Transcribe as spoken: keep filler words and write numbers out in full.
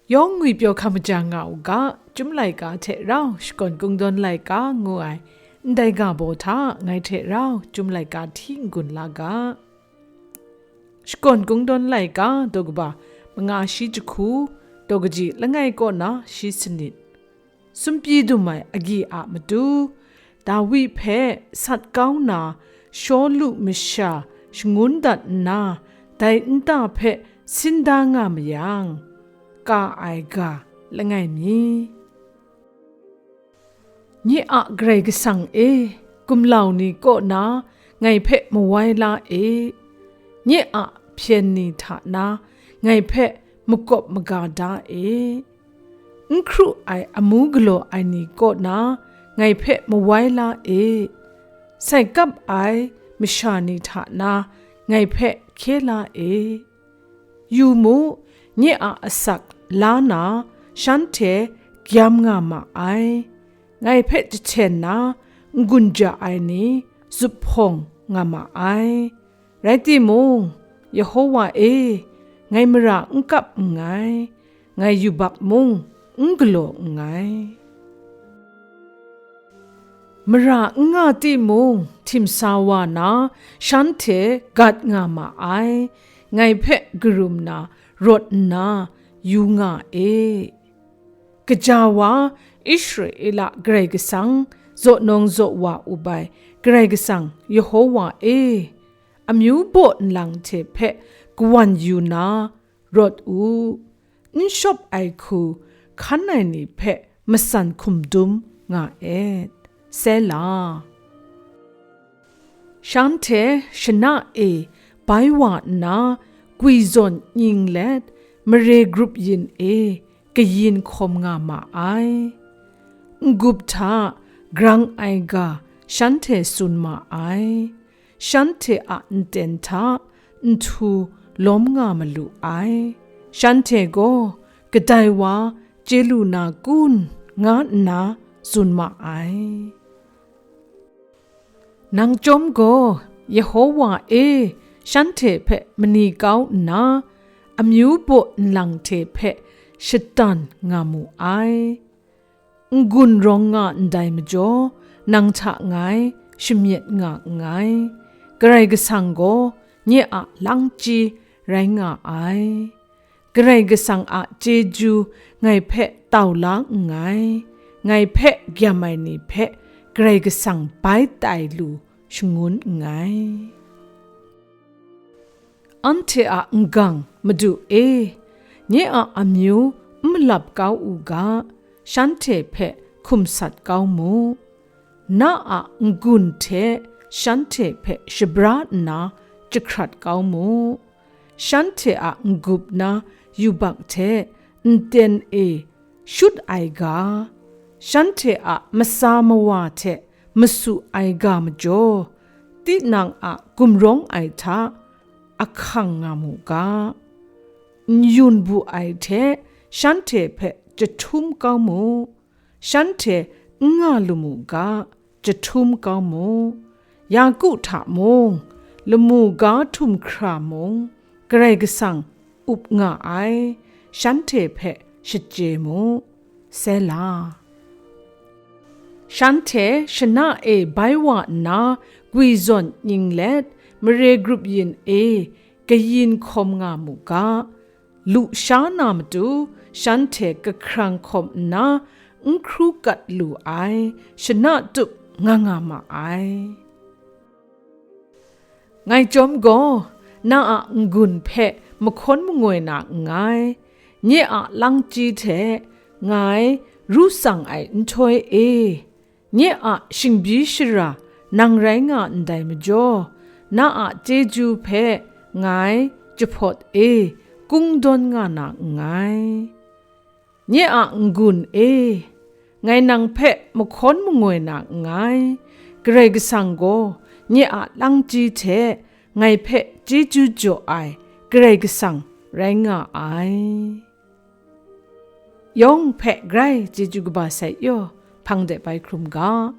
Yawng ngwipyaw hkam maja nga u ga, Chyum laika hte rau Shakawn Kungdawn laika ngu ai ndai ga baw hta ngai hte rau Chyum laika hti n-gun la ga. Shakawn Kungdawn laika daw kaba manga shi jahku, daw kaji langai kaw na shi sanit. Sumpyi dum ai agyi a matu, Dawi hpe sat kau na Shawlu masha shangun dat nna, dai nta hpe sin da nga mayang, ka ai ga langai mi. Nye a Karai Kasang e, gumlau ni kaw na ngai hpe mawai la e, nye a hpyen ni hta na ngai hpe makawp maga da e. N hkru ai amu galaw ai ni kaw na ngai hpe mawai la e, sai kap ai masha ni hta na ngai hpe hkye la e. Yu mu, nye a asak la na shanhte gyam nga ma ai, ngai hpe jahten na n-gun ja ai ni zuphpawng nga ma ai. Rai timung, Yehowa e, ngai mara n kap nngai, ngai yubak mung n galaw nngai. Mara n nga timung, htim sa wa na shanhte gat nga ma ai, ngai hpe karum na rawt nna yu nga e. Kaja wa, Israela Karai Kasang, zaw nawng zaw wa u bai Karai Kasang Yehowa e, amyu baw nlang hte hpe kawan yu na rawt u, n shawp ai hku hkan ai ni hpe matsan hkum dum nga et. Sela. Shanhte shana e bai wa nna, gwi zawn nying let, mare grup yin e kayin hkawm nga ma ai. N-gup hta grang ai ga shanhte tsun ma ai. Shanhte a nten hta nhtu lawm nga malu ai. Shanhte gaw kadai wa chye lu na kun, nga nna tsun ma ai. Nang chyawm gaw, Yehowa e, shanhte hpe mani kau nna, amyu baw nlang hte hpe shatan nga mu ai. N-gun rawng nga ndai majaw, nang hta ngai shamyet nga nngai. Karai Kasang gaw nye a langchyi rai nga ai. Karai Kasang a chyeju ngai hpe tau la nngai. Ngai hpe gyam ai ni hpe Karai Kasang bai tai lu shangun nngai. Anhte a n-gang, Madu e, nye a amyu n malap kau u ga, shanhte hpe hkum sat kau mu. Na a n-gun hte shanhte hpe shabra nna jahkrat kau mu. Shanhte a n-gup na yubak hte nten e shut ai ga, shanhte a matsa mawa hte masu ai ga majaw, tinang a gumrawng ai hta ahkang nga mu ga. N-yun bu ai hte shanhte hpe jahtum kau mu, shanhte n nga lu mu ga, jahtum kau mu. Yaku hta mung, lamu ga htum hkra mung, Karai Kasang up nga ai, shanhte hpe shachye mu. Sela. Shanhte shana e bai wa nna, gwi zawn nying let, mare grup yin e kayin hkawm nga mu ga. Lusha na matu, shanhte kahkrang hkawm nna, n hkru kat lu ai, shana tup nga nga ma ai. Ngai chyawm gaw, na a n-gun hpe mahkawn mangoi na nngai. Nye a langchyi hte ngai ru tsang ai nhtoi e, nye a shingbyi shara nang rai nga ndai majaw, na a chyeju hpe ngai jahpawt e kungdawn nga na nngai. Nye a n-gun e, ngai nang hpe mahkawn mangoi na nngai. Karai Kasang gaw nye a langchyi hte ngai hpe chyeju jaw ai Karai Kasang rai nga ai. Yawng hpe grai chyeju kaba sai yaw, hpang de bai hkrum ga.